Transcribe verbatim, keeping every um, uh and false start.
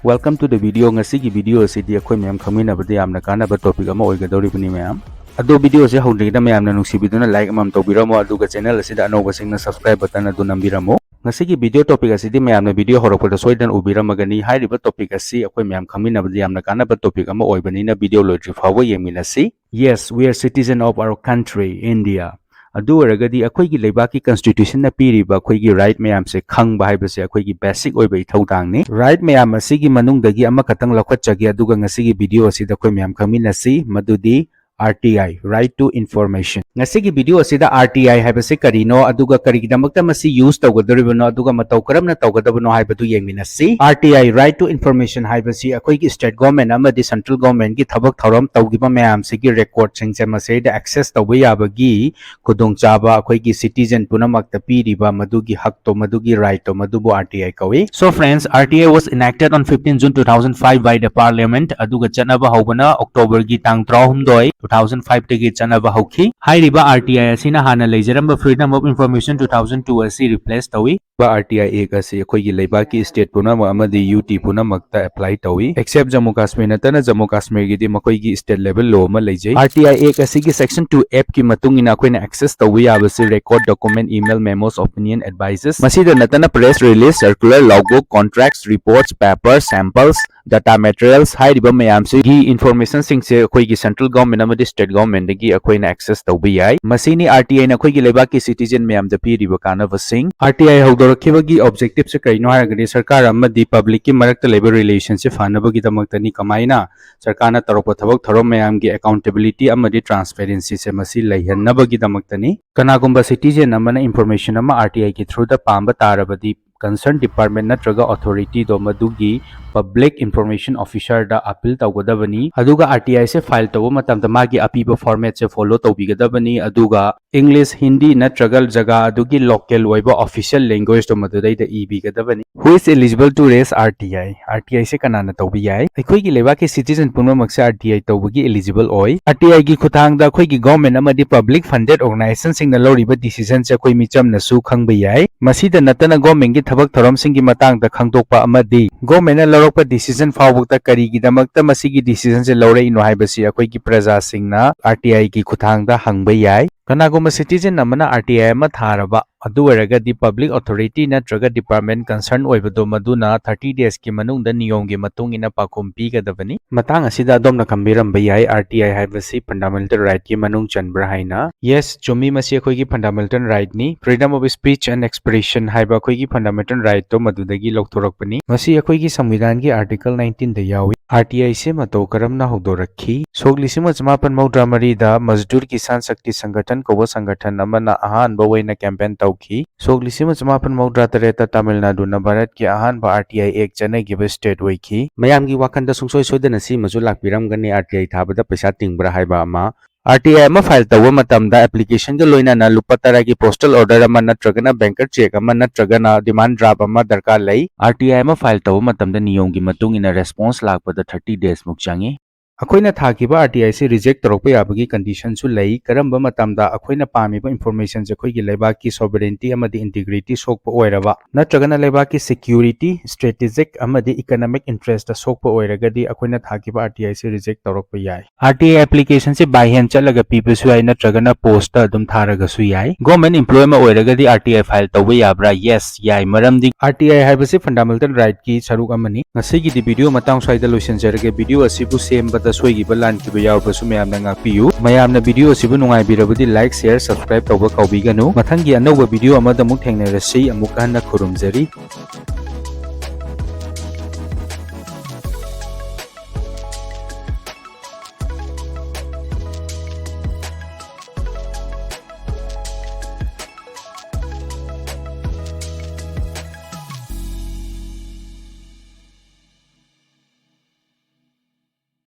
Welcome to the video. ꯉꯁꯤꯒꯤ video ꯑꯁꯤꯗꯤ ꯑꯩꯈꯣꯏ ꯃꯌꯥꯝ ꯈꯪꯃꯤꯟꯅꯕꯗ ꯌꯥꯝꯅ ꯀꯥꯟꯅꯕ topic ꯑꯃ ꯑꯣꯏꯒꯗꯧꯔꯤꯕꯅꯤ ꯃꯌꯥꯝ꯫ ꯑꯗꯣ video ꯑꯁꯤ ꯍꯧꯗ꯭ꯔꯤꯉꯩꯗ ꯃꯌꯥꯝꯅ ꯅꯨꯡꯁꯤꯕꯤꯗꯨꯅ like ꯑꯃꯃꯝ ꯇꯧꯕꯤꯔꯝꯃꯣ, ꯑꯗꯨꯒ channel ꯑꯁꯤꯗ ꯑꯅꯧꯕꯁꯤꯡꯅ subscribe button ꯑꯗꯨ ꯅꯝꯕꯤꯔꯝꯃꯣ꯫ ꯉꯁꯤꯒꯤ video topic ꯑꯁꯤꯗꯤ ꯃꯌꯥꯝꯅ video ꯍꯧꯔꯛꯄꯗ ꯁꯣꯏꯗꯅ ꯎꯕꯤꯔꯝꯃꯒꯅꯤ꯫ ꯍꯥꯏꯔꯤꯕ topic ꯑꯁꯤ ꯑꯩꯈꯣꯏ ꯃꯌꯥꯝ ꯈꯪꯃꯤꯟꯅꯕꯗ ꯌꯥꯝꯅ ꯀꯥꯟꯅꯕ topic ꯑꯃ ꯑꯣꯏꯕꯅꯤꯅ video ꯂꯣꯏꯗ꯭ꯔꯤ ꯐꯥꯎꯕ ꯌꯦꯡꯃꯤꯟꯅꯁꯤ꯫ Yes, we are citizen of our country, India. ꯑꯗꯨ ꯑꯣꯏꯔꯒꯗꯤ ꯑꯩꯈꯣꯏꯒꯤ ꯂꯩꯕꯥꯛꯀꯤ constitution ꯅ ꯄꯤꯔꯤꯕ ꯑꯩꯈꯣꯏꯒꯤ right ꯃꯌꯥꯝꯁꯦ ꯈꯪꯕ ꯍꯥꯏꯕꯁꯦ ꯑꯩꯈꯣꯏꯒꯤ basic ꯑꯣꯏꯕ ꯏꯊꯧꯗꯥꯡꯅꯤ꯫ Right ꯃꯌꯥꯝ ꯑꯁꯤꯒꯤ ꯃꯅꯨꯡꯗꯒꯤ ꯑꯃꯈꯛꯇꯪ ꯂꯧꯈꯠꯆꯒꯦ, ꯑꯗꯨꯒ ꯉꯁꯤꯒꯤ video ꯑꯁꯤꯗ ꯑꯩꯈꯣꯏ ꯃꯌꯥꯝ ꯈꯪꯃꯤꯟꯅꯁꯤ, ꯃꯗꯨꯗꯤ R T I, Right to Information꯫ ꯉꯁꯤꯒꯤ video ꯑꯁꯤꯗ R T I ꯍꯥꯏꯕꯁꯤ ꯀꯔꯤꯅꯣ, ꯑꯗꯨꯒ ꯀꯔꯤꯒꯤꯗꯃꯛꯇ ꯃꯁꯤ use ꯇꯧꯒꯗꯧꯔꯤꯕꯅꯣ, ꯑꯗꯨꯒ ꯃꯇꯧ ꯀꯔꯝꯅ ꯇꯧꯒꯗꯕꯅꯣ ꯍꯥꯏꯕꯗꯨ ꯌꯦꯡꯃꯤꯟꯅꯁꯤ꯫ R T I, Right to Information ꯍꯥꯏꯕꯁꯤ ꯑꯩꯈꯣꯏꯒꯤ state government ꯑꯃꯗꯤ central government ꯀꯤ ꯊꯕꯛ ꯊꯧꯔꯝ ꯇꯧꯈꯤꯕ ꯃꯌꯥꯝꯁꯤꯒꯤ record ꯁꯤꯡꯁꯦ ꯃꯁꯤꯗ access ꯇꯧꯕ ꯌꯥꯕꯒꯤ ꯈꯨꯗꯣꯡꯆꯥꯕ ꯑꯩꯈꯣꯏꯒꯤ citizen ꯄꯨꯝꯅꯃꯛꯇ ꯄꯤꯔꯤꯕ ꯃꯗꯨꯒꯤ ꯍꯛꯇꯣ, ꯃꯗꯨꯒꯤ right ꯇꯣ, ꯃꯗꯨꯕꯨ R T I ꯀꯧꯏ꯫ So friends, R T I was enacted on fifteen June two thousand five by the Parliament, ꯑꯗꯨꯒ ꯆꯠꯅꯕ ꯍꯧꯕꯅ October ꯒꯤ ꯇꯥꯡ ꯇꯔꯥꯍꯨꯝꯗꯣꯏ, two thousand five ꯇꯒꯤ ꯆꯠꯅꯕ ꯍꯧꯈꯤ꯫ ꯍꯥꯏꯔꯤꯕ R T I ꯑꯁꯤꯅ ꯍꯥꯟꯅ ꯂꯩꯖꯔꯝꯕ Freedom of Information two thousand two ꯑꯁꯤ replace ꯇꯧꯏ꯫ R T I Act ꯑꯁꯤ ꯑꯩꯈꯣꯏꯒꯤ ꯂꯩꯕꯥꯛꯀꯤ state ꯄꯨꯝꯅꯃꯛ ꯑꯃꯗꯤ U T ꯄꯨꯝꯅꯃꯛꯇ apply ꯇꯧꯏ꯫ Except Jammu Kashmir ꯅꯠꯇꯅ, Jammu Kashmir ꯒꯤꯗꯤ ꯃꯈꯣꯏꯒꯤ state level law ꯑꯃ ꯂꯩꯖꯩ꯫ R T I Act ꯑꯁꯤꯒꯤ section two F ꯀꯤ ꯃꯇꯨꯡ ꯏꯟꯅ ꯑꯩꯈꯣꯏꯅ access ꯇꯧꯕ ꯌꯥꯕꯁꯤ record, document, email, memos, opinion, advices, ꯃꯁꯤꯗ ꯅꯠꯇꯅ press release, circular, logbook, contracts, reports, papers, samples, data materials ꯍꯥꯏꯔꯤꯕ ꯃꯌꯥꯝꯁꯤꯒꯤ information ꯁꯤꯡꯁꯦ ꯑꯩꯈꯣꯏꯒꯤ central government ꯑꯃꯗꯤ state government ꯗꯒꯤ ꯑꯩꯈꯣꯏꯅ access ꯇꯧꯕ ꯌꯥꯏ꯫ ꯃꯁꯤꯅꯤ R T I ꯅ ꯑꯩꯈꯣꯏꯒꯤ ꯂꯩꯕꯥꯛꯀꯤ citizen ꯃꯌꯥꯝꯗ ꯄꯤꯔꯤꯕ ꯀꯥꯟꯅꯕꯁꯤꯡ꯫ R T I ꯍꯧꯗꯣꯔꯛꯈꯤꯕꯒꯤ objective ꯁꯦ ꯀꯔꯤꯅꯣ ꯍꯥꯏꯔꯒꯗꯤ ꯁꯔꯀꯥꯔ ꯑꯃꯗꯤ public ꯀꯤ ꯃꯔꯛꯇ ꯂꯩꯕ relation ꯁꯦ ꯐꯅꯕꯒꯤꯗꯃꯛꯇꯅꯤ꯫ ꯀꯃꯥꯏꯅ? ꯁꯔꯀꯥꯔꯅ ꯇꯧꯔꯛꯄ ꯊꯕꯛ ꯊꯧꯔꯝ ꯃꯌꯥꯝꯒꯤ accountability ꯑꯃꯗꯤ transparency ꯁꯦ ꯃꯁꯤ ꯂꯩꯍꯟꯅꯕꯒꯤꯗꯃꯛꯇꯅꯤ꯫ ꯀꯅꯥꯒꯨꯝꯕ citizen ꯑꯃꯅ information ꯑꯃ R T I ꯒꯤ through ꯗ ꯄꯥꯝꯕ ꯇꯥꯔꯕꯗꯤ, concern department ꯅꯠꯇ꯭ꯔꯒ authority ꯗꯣ ꯃꯗꯨꯒꯤ public information officer ꯗ appeal ꯇꯧꯒꯗꯕꯅꯤ꯫ ꯑꯗꯨꯒ R T I say file ꯇꯧꯕ ꯃꯇꯝꯗ ꯃꯥꯒꯤ ꯑꯄꯤꯕ format ꯁꯦ follow ꯇꯧꯕꯤꯒꯗꯕꯅꯤ꯫ ꯑꯗꯨꯒ English, Hindi ꯅꯠꯇ꯭ꯔꯒ ꯖꯒꯥ ꯑꯗꯨꯒꯤ local ꯑꯣꯏꯕ official language to ꯃꯗꯨꯗꯩꯗ ꯏꯕꯤꯒꯗꯕꯅꯤ꯫ Who is eligible to raise R T I? R T I ꯁꯦ ꯀꯅꯥꯅ ꯇꯧꯕ ꯌꯥꯏ? ꯑꯩꯈꯣꯏꯒꯤ ꯂꯩꯕꯥꯛꯀꯤ citizen ꯄꯨꯝꯅꯃꯛꯁꯦ R T I ꯇꯧꯕꯒꯤ eligible ꯑꯣꯏ꯫ R T I ꯒꯤ ꯈꯨꯠꯊꯥꯡꯗ ꯑꯩꯈꯣꯏꯒꯤ government ꯑꯃꯗꯤ public funded organization ꯁꯤꯡꯅ ꯂꯧꯔꯤꯕ decision ꯁꯦ ꯑꯩꯈꯣꯏ ꯃꯤꯆꯝꯅꯁꯨ ꯈꯪꯕ ꯌꯥꯏ꯫ ꯃꯁꯤꯗ ꯅꯠꯇꯅ government ꯀꯤ ꯊꯕꯛ ꯊꯧꯔꯝꯁꯤꯡꯒꯤ ꯃꯇꯥꯡꯗ ꯈꯪꯗꯣꯛꯄ ꯑꯃꯗꯤ government ꯅ ꯂꯧꯔꯛꯄ decision ꯐꯥꯎꯕꯗ ꯀꯔꯤꯒꯤꯗꯃꯛꯇ ꯃꯁꯤꯒꯤ decision ꯁꯦ ꯂꯧꯔꯛꯏꯅꯣ ꯍꯥꯏꯕꯁꯤ ꯑꯩꯈꯣꯏꯒꯤ ꯄ꯭ꯔꯖꯥꯁꯤꯡꯅ R T I ꯒꯤ ꯈꯨꯠꯊꯥꯡꯗ ꯍꯪꯕ ꯌꯥꯏ꯫ ꯀꯅꯥꯒꯨꯝꯕ citizen ꯑꯃꯅ R T I ꯑꯃ ꯊꯥꯔꯕ ꯑꯗꯨ ꯑꯣꯏꯔꯒꯗꯤ public authority ꯅꯠꯇ꯭ꯔꯒ department concern ꯑꯣꯏꯕꯗꯣ ꯃꯗꯨꯅ thirty days ꯀꯤ ꯃꯅꯨꯡꯗ ꯅꯤꯌꯣꯝꯒꯤ ꯃꯇꯨꯡ ꯏꯟꯅ ꯄꯥꯎꯈꯨꯝ ꯄꯤꯒꯗꯕꯅꯤ꯫ ꯃꯇꯥꯡ ꯑꯁꯤꯗ ꯑꯗꯣꯝꯅ ꯈꯟꯕꯤꯔꯝꯕ ꯌꯥꯏ, R T I ꯍꯥꯏꯕꯁꯤ fundamental right ꯀꯤ ꯃꯅꯨꯡ ꯆꯟꯕ꯭ꯔꯥ ꯍꯥꯏꯅ꯫ Yes, ꯆꯨꯝꯃꯤ, ꯃꯁꯤ ꯑꯩꯈꯣꯏꯒꯤ fundamental right ꯅꯤ꯫ Freedom of speech and expression ꯍꯥꯏꯕ ꯑꯩꯈꯣꯏꯒꯤ fundamental right ꯇꯣ ꯃꯗꯨꯗꯒꯤ ꯂꯧꯊꯣꯔꯛꯄꯅꯤ꯫ ꯃꯁꯤ ꯑꯩꯈꯣꯏꯒꯤ ꯁꯪꯕꯤꯙꯥꯟꯒꯤ article nineteen ꯗ ꯌꯥꯎꯏ꯫ R T I ꯁꯦ ꯃꯇꯧ ꯀꯔꯝꯅ ꯍꯧꯗꯣꯔꯛꯈꯤ? ꯁꯣꯛ ꯂꯤꯁꯤꯡ ꯑꯃ ꯆꯃꯥꯄꯟ ꯃꯧꯗ꯭ꯔꯥ ꯃꯔꯤꯗ ꯃꯖꯗꯨꯔ ꯀꯤꯁꯥꯟ ꯁꯛꯇꯤ ꯁꯪꯒꯊꯟ ꯀꯧꯕ ꯁꯪꯒꯊꯟ ꯑꯃꯅ ꯑꯍꯥꯟꯕ ꯑꯣꯏꯅ campaign ꯇꯧꯈꯤ꯫ ꯁꯣꯛ ꯂꯤꯁꯤꯡ ꯑꯃ ꯆꯃꯥꯄꯟ ꯃꯧꯗ꯭ꯔꯥ ꯇꯔꯦꯠꯇ ꯇꯥꯃꯤꯜ ꯅꯥꯗꯨꯅ ꯚꯥꯔꯠꯀꯤ ꯑꯍꯥꯟꯕ R T I act ꯆꯠꯅꯈꯤꯕ state ꯑꯣꯏꯈꯤ꯫ ꯃꯌꯥꯝꯒꯤ ꯋꯥꯈꯜꯗ ꯁꯨꯡꯁꯣꯏ ꯁꯣꯏꯗꯅ ꯁꯤꯃꯁꯨ ꯂꯥꯛꯄꯤꯔꯝꯒꯅꯤ, R T I ꯊꯥꯕꯗ ꯄꯩꯁꯥ ꯇꯤꯡꯕ꯭ꯔꯥ ꯍꯥꯏꯕ ꯑꯃ꯫ R T I ꯑꯃ file ꯇꯧꯕ ꯃꯇꯝꯗ application ꯒ ꯂꯣꯏꯅꯅ ꯂꯨꯄꯥ ꯇꯔꯥꯒꯤ postal order ꯑꯃ ꯅꯠꯇ꯭ꯔꯒꯅ blanket cheque ꯑꯃ ꯅꯠꯇ꯭ꯔꯒꯅ demand draft ꯑꯃ ꯗꯔꯀꯥꯔ ꯂꯩ꯫ R T I ꯑꯃ file ꯇꯧꯕ ꯃꯇꯝꯗ ꯅꯤꯌꯣꯝꯒꯤ ꯃꯇꯨꯡ ꯏꯟꯅ response ꯂꯥꯛꯄꯗ thirty days ꯃꯨꯛ ꯆꯪꯏ꯫ ꯑꯩꯈꯣꯏꯅ ꯊꯥꯈꯤꯕ R T I ꯁꯤ reject ꯇꯧꯔꯛꯄ ꯌꯥꯕꯒꯤ condition ꯁꯨ ꯂꯩ꯫ ꯀꯔꯝꯕ ꯃꯇꯝꯗ? ꯑꯩꯈꯣꯏꯅ ꯄꯥꯝꯃꯤꯕ information ꯁꯦ ꯑꯩꯈꯣꯏꯒꯤ ꯂꯩꯕꯥꯛꯀꯤ sovereignty ꯑꯃꯗꯤ integrity ꯁꯣꯛꯄ ꯑꯣꯏꯔꯕ, ꯅꯠꯇ꯭ꯔꯒꯅ ꯂꯩꯕꯥꯛꯀꯤ security, strategic ꯑꯃꯗꯤ economic interest ꯇ ꯁꯣꯛꯄ ꯑꯣꯏꯔꯒꯗꯤ ꯑꯩꯈꯣꯏꯅ ꯊꯥꯈꯤꯕ R T I ꯁꯤ reject ꯇꯧꯔꯛꯄ ꯌꯥꯏ꯫ R T I application ꯁꯤ by hand ꯆꯠꯂꯒ ꯄꯤꯕꯁꯨ ꯌꯥꯏ, ꯅꯠꯇ꯭ꯔꯒꯅ post ꯇ ꯑꯗꯨꯝ ꯊꯥꯔꯒꯁꯨ ꯌꯥꯏ꯫ Government employee ꯑꯃ ꯑꯣꯏꯔꯒꯗꯤ R T I file ꯇꯧꯕ ꯌꯥꯕ꯭ꯔꯥ? Yes, ꯌꯥꯏ꯫ ꯃꯔꯝꯗꯤ R T I ꯍꯥꯏꯕꯁꯤ fundamental right ꯀꯤ ꯁꯔꯨꯛ ꯑꯃꯅꯤ꯫ ꯉꯁꯤꯒꯤꯗꯤ video ꯃꯇꯥꯡ ꯁ꯭ꯋꯥꯏꯗ ꯂꯣꯏꯁꯤꯟꯖꯔꯒꯦ꯫ Video ꯑꯁꯤꯕꯨ ꯁꯦꯝꯕꯗ ꯁꯣꯏꯈꯤꯕ ꯂꯥꯟꯈꯤꯕ ꯌꯥꯎꯔꯕꯁꯨ ꯃꯌꯥꯝꯅ ꯉꯥꯛꯄꯤꯌꯨ꯫ ꯃꯌꯥꯝꯅ video ꯑꯁꯤꯕꯨ ꯅꯨꯡꯉꯥꯏꯕꯤꯔꯕꯗꯤ like, share, subscribe ꯇꯧꯕ ꯀꯥꯎꯕꯤꯒꯅꯨ꯫ ꯃꯊꯪꯒꯤ ꯑꯅꯧꯕ video ꯑꯃꯗ ꯑꯃꯨꯛ ꯊꯦꯡꯅꯔꯁꯤ꯫ ꯑꯃꯨꯛ ꯍꯟꯅ ꯈꯨꯔꯨꯝꯖꯔꯤ꯫